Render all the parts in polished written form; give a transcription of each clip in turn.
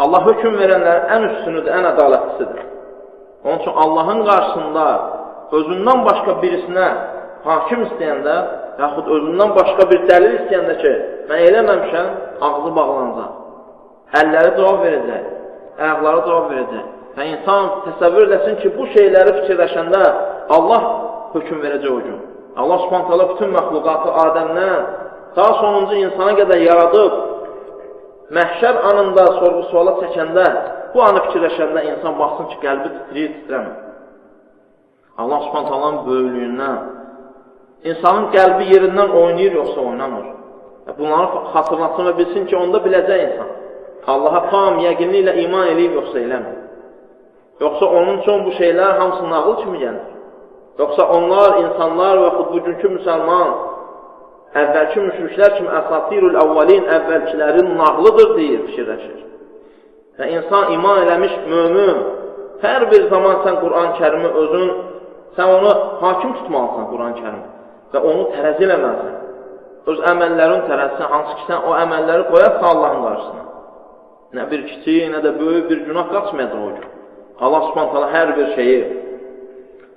Allah hökm verənlərin ən üstünüdür, ən ədalətlisidir. Onun üçün Allahın qarşısında özündən başqa birisinə hakim istəyəndə, yaxud özündən başqa bir dəlil istəyəndə ki, mən eləməmişəm, ağzı bağlanacaq. Əlləri cavab verəcək, ayaqları cavab verəcək. Və insan təsəvvür eləsin ki, bu şeyləri fikirləşəndə Allah hökm verəcək o gün. Allah Subhanahu taala bütün məxluqatı Adəmdən ta sonuncu insana qədər yaradıb, məhşər anında sorğu-suala çəkəndə, bu anı fikirləşəndə insan baxsın ki, qəlbi titrəyir, titrəmir. Allah Subhanahu taalanın böyüklüyündən insanın qəlbi yerindən oynayır, yoxsa oynamır. Bunları xatırlatsın və bilsin ki, onda biləcək insan. Allaha tam yəqinliklə iman eləyib, yoxsa eləmir. Yoxsa onun üçün bu şeylər hamısı nağıl kimi gəlir. Yoxsa onlar, insanlar və yaxud bugünkü müsəlman, əvvəlki müşriklər kimi əsatirül əvvəlin, əvvəlkilərin nağlıdır deyir, fikirləşir. Və insan iman eləmiş mömin, hər bir zaman sən Quran-ı Kərimi özün, sən onu hakim tutmalısan Quran-ı Kərimi və onu tərəzi eləməlisən. Öz əməllərin tərəzisinə, hansı ki sən o əməlləri qoyarsan Allahın qarşısına. Nə bir kiçik, nə də böyük bir günah qaçmayacaq o gün. Allah Subhanahu taala hər bir şeyi,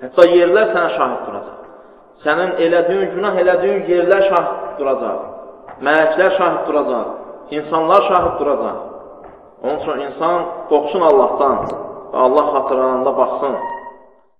hətta yerlər sənə şahid duracaq. Sənin elədiyin, günah elədiyin yerlər şahid duracaq. Mələklər şahid duracaq. İnsanlar şahid duracaq. Onun üçün insan qorxsun Allahdan və Allah xatırlananda baxsın.